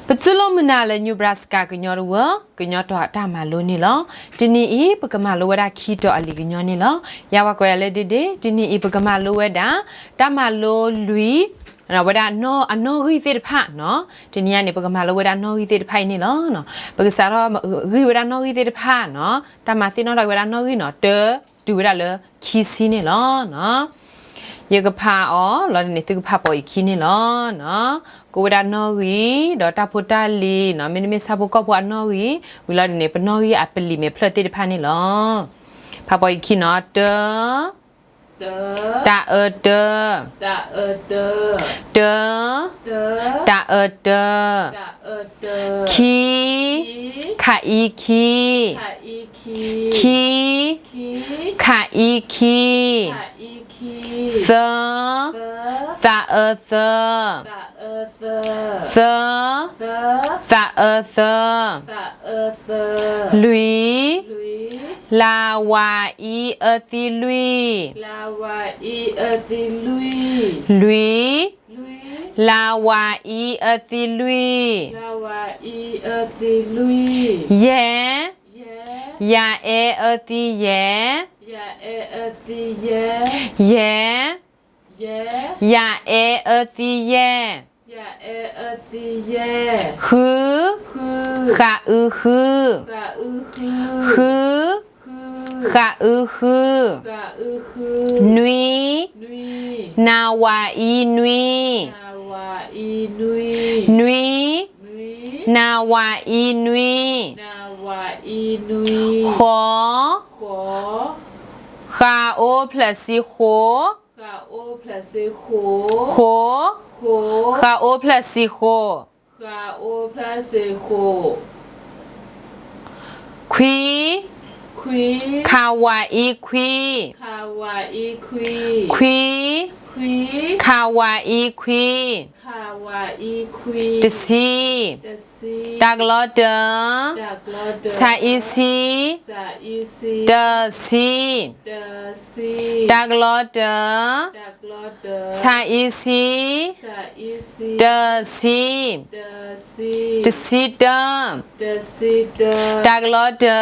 ပတူၢ်လိာ်မုာ်နၤလၢ Nebraska ကညီတဝၢ ကညီတီၤအတၢ်မၤလိန့ၣ်လီၤ. တနံၤအံၤ ပကမၤလိဝဲဒၣ်ခံတီၤအလံာ်ကညီန့ၣ်လီၤ. ယၤဝဲကိးယၤလၢဒ့ဒ့, တနံၤအံၤ ပကမၤလိဝဲဒၣ် တၢ်မၤလိလွံၢ် ဝဲဒၣ်အနီၣ်ဂံၢ်သ့ၣ်တဖၣ်နီၤ. တနံၤအံၤန့ၣ် ပကမၤလိဝဲဒၣ်နီၣ်ဂံၢ်သ့ၣ်တဖၣ်အံၤန့ၣ်လီၤ. ပကစးထီၣ်ဂံၢ်ဝဲဒၣ်နီၣ်ဂံၢ်သ့ၣ်တဖၣ်နီၤ. တၢ်မၤသ့ၣ်နီၣ်ထီၣ်က့ၤဝဲဒၣ်နီၣ်ဂံၢ်နီၤ, တၢ တုၤဝဲဒၣ်လၢခံဆံန့ၣ်လီၤ. ယကဖးအီၤလီၤန့ၣ် သုကဖးပိာ်အံၤခံန့ၣ်လီၤ. ကိးဝဲဒၣ်နီၣ်ဂံၢ် ဒီးတၢ်ဖိတၢ်လံၤနီၤ, မ့တမ့ၢ်ဆၣ်ဖိကီၢ်ဖိအနီၣ်ဂံၢ်, ဝံၤလီၤန့ၣ် ပနီၣ်ဂံၢ်အပလံာ်မဲာ်ဖျၢၣ်သ့ၣ်တဖၣ်န့ၣ်လီၤ. ဖးပိာ်အံၤခံနီၤ, တၢ တၢ်အၢတၢ, တၢ တၢ်အၢတၢ, ခံ ခအံခံ, ခံ ခအံခံ, သၢ သးအၢသၢ, သၢ သးအၢသၢ, လွံၢ် လၤဝၤအံအၢသံလွံၢ်, လွံၢ် လၤဝၤအံအၢသံလွံၢ်, ယဲၢ် ယၤအဲအၢသံယဲၢ်, ယဲၢ် ယၤအဲအၢသံယဲၢ်, ဃု ဃးအုဃု, ဃု ဃးအုဃု, နွံ နၤဝၤအံနွံ, နွံ နၤဝၤအံနွံ, ဃိး ဃးအိဖျၢၣ်စံဃိး, ဃိး ဃးအိဖျၢၣ်စံဃိး, ခွံ ခွံ ခးဝၤအံခွံ, ခွံ ခးဝၤအံခွံ, တဆံ တၢ်ကလီတၢ, ဆံးအံဆံ, တဆံ, တၢ်ကလီတၢ, ဆံးအံဆံ, တဆံ, တဆံတၢ, တၢ်ကလီတၢ,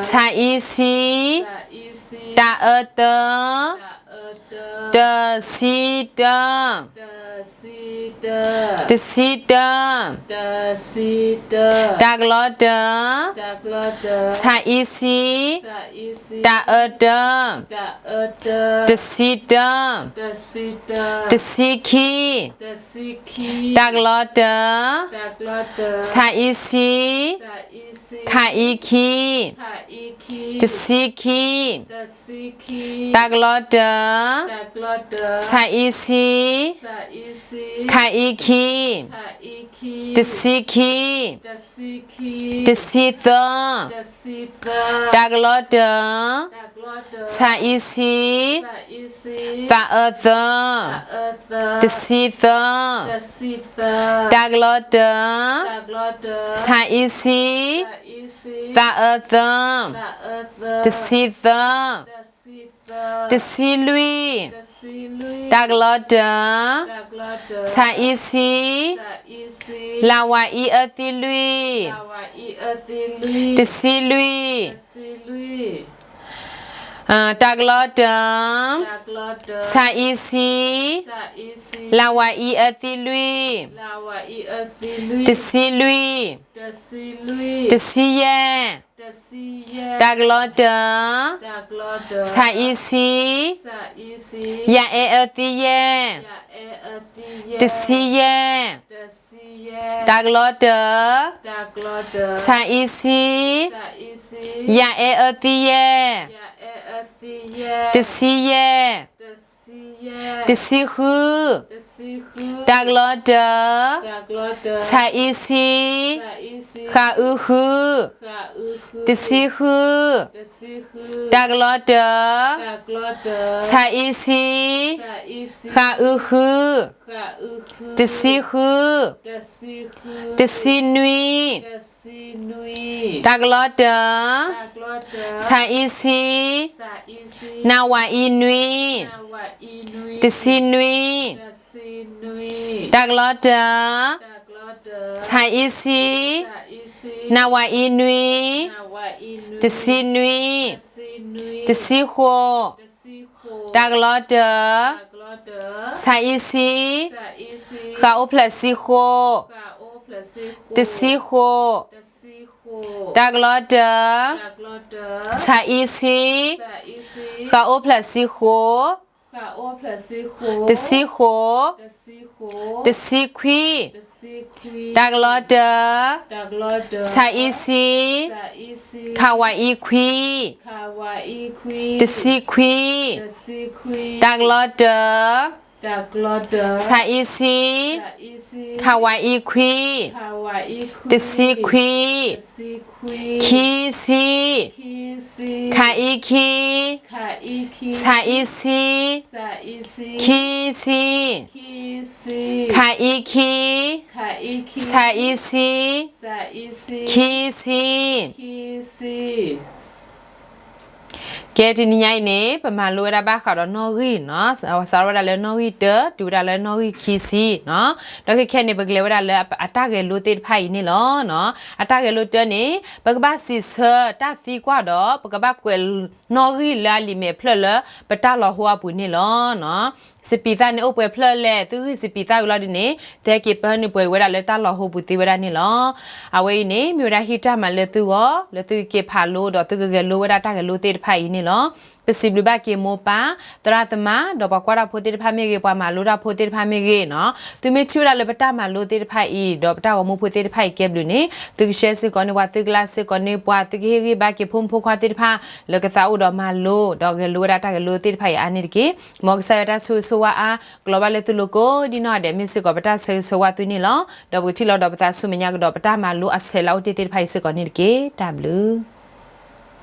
ဆံးအံဆံ, တၢ်အၢတၢ, တဆံတၢ, တဆံတၢ, တၢ်ကလီတၢ, ဆံးအံဆံ, တၢ်အၢတၢ, တဆံတၢ, တဆံခံ, တၢ်ကလီတၢ, ဆံးအံဆံ, ခးအံခံ, တဆံခံ, တၢ်ကလီတၢ, ဆံးအံဆံ, ခးအံခံ, တဆံခံ, တဆံသၢ, တၢ်ကလီတၢ, ဆံးအံဆံ, သးအၢသၢ, တဆံသၢ, တၢ်ကလီတၢ, ဆံးအံဆံ, သးအၢသၢ, တဆံသၢ, တဆံလွံၢ်, တၢ်ကလီတၢ, ဆံးအံဆံ, လၤဝၤအံအၢသံလွံၢ်, တဆံလွံၢ်, တၢ်ကလီတၢ, ဆံးအံဆံ, လၤဝၤအံအၢသံလွံၢ်, တဆံလွံၢ်, တဆံယဲၢ်, တၢ်ကလီတၢ, ဆံးအံဆံ, ယၤအဲအၢသံယဲၢ်, တဆံယဲၢ်, တၢ်ကလီတၢ, ဆံးအံဆံ, ယၤအဲအၢသံယဲၢ်, တဆံယဲၢ်, တဆံဃု, တၢ်ကလီတၢ, ဆံးအံဆံ, ဃးအုဃု, တဆံဃု, တၢ်ကလီတၢ, ဆံးအံဆံ, ဃးအုဃု, တဆံဃု, တဆံနွံ, တၢ်ကလီတၢ, ဆံးအံဆံ, နၤဝၤအံနွံ, တဆံနွံ, တၢ်ကလီတၢ, ဆးအံဆံ, နဝးအံနွံ, တဆံနွံ, တဆံဃိး, တၢ်ကလီတၢ, ဆးအံဆံ, ဃးအိၣ်ဖျဲၣ်ဆံဃိး, တဆံဃိး, တၢ်ကလီတၢ, ဆးအံဆံ, ဃးအိၣ်ဖျဲၣ်ဆံဃိး, တဆံဃိး, တဆံခွံ, တၢ်ကလီတၢ, ဆးအံဆံ, ခးဝးအံခွံ, တဆံခွံ, တၢ်ကလီတၢ, ဆးအံဆံ, ခးဝးအံခွံ, တဆံခွံ, ခံဆံ, ခးအံခံ, ဆးအံဆံ, ခံဆံ, ခးအံခံ, ဆးအံဆံ, ခံဆံ ကဲ တနံၤညါအံၤန့ၣ် ပမၤလိဝဲဒၣ်ဘၣ်ဃးဒီးနီၣ်ဂံၢ်နီၤ, စးထီၣ်ဝဲဒၣ်လၢနီၣ်ဂံၢ်တၢ တုၤဝဲဒၣ်လၢနီၣ်ဂံၢ်ခံဆံနီၤ. ဒီးခဲခဲန့ၣ် ပကလဲၤဝဲဒၣ်လၢအတၢ်ဂဲၤလိသ့ၣ်တဖၣ်အံၤန့ၣ်လီၤ. အတၢ်ဂဲၤလိတၢန့ၣ် ပကဘၣ်စံးဆၢတၢ်သံကွၢ်ဒီး ပကဘၣ်ကွဲးနီၣ်ဂံၢ်လၢအလံာ်မဲာ်ဖျၢၣ်လၢပတၢ်လီၤဟိအပူၤန့ၣ်လီၤ. စပံးသၣ်န့ၣ်အိၣ်ပှဲၤဖျၢၣ်လဲၣ်, သုဂံၢ်စပံးသၣ်ဝံၤလီၤဒ်န့ၣ် သုဟဲက့ၤပၢနုာ်ပှဲၤဝဲဒၣ်လၢတၢ်လီၤဟိပူၤသ့ဝဲဒၣ်န့ၣ်လီၤ. အဝဲအံၤန့ၣ် မ့ၢ်ဝဲဒၣ်ဟံၣ်တၢ်မၤလၢသုဂီၢ် လၢသုကက့ၤဖးလိဒီးသုကဂဲၤလိဝဲဒၣ်တၢ်ဂဲၤလိသ့ၣ်တဖၣ်အံၤန့ၣ်လီၤ. ပစံးဘျုးဘၣ်က့ၤမိၢ်ပၢ် သရၣ်သမါ ဒီးပှၤကွၢ်တၢ်ဖိသ့ၣ်တဖၣ်မ့ၢ်ဂ့ၤ, ပှၤမၤလိတၢ်ဖိသ့ၣ်တဖၣ်မ့ၢ်ဂ့ၤနီၤ, သုမ့ၢ်ထံၣ်ဝဲဒၣ်လၢပတၢ်မၤလိသ့ၣ်တဖၣ်အံၤ ဒီးပတၢ်ဂီၤမူဖိသ့ၣ်တဖၣ်အံၤကဲဘျုးန့ၣ် သုကshareစ့ၢ်ကီးန့ၢ်ပှၤ, သုကlikeစ့ၢ်ကီးန့ၢ်ပှၤ, သုကဟ့ၣ်ဂံၢ်ဘါက့ၤဖိမုၣ်ဖိခွါသ့ၣ်တဖၣ် လၢကသးအိၣ်ဒီးမၤလိ ဒီးဂဲၤလိဝဲဒၣ်တၢ်ဂဲၤလိသ့ၣ်တဖၣ်အံၤအါန့ၣ်တက့ၢ်. မ်ကစၢ်ယွၤတၢ်ဆိၣ်ဂ့ၤဆိၣ်ဝါအါ ကလီၤဘၣ်လၢသုလိၤကိးဒ်နီၢ်ဂၤဒဲး မ့ၢ်စ့ၢ်ကီးပတၢ်ဆိၣ်ဂ့ၤဆိၣ်ဝါသုန့ၣ်လီၤ. ဒီးပကထံၣ်လီၤဒီးပသးဆူမဲာ်ညါကဒီး ပတၢ်မၤလိအဆဲးလၢအအိၣ်တ့ၢ်သ့ၣ်တဖၣ်အံၤစ့ၢ်ကီးန့ၣ်တက့ၢ်. တၢ်ဘျုး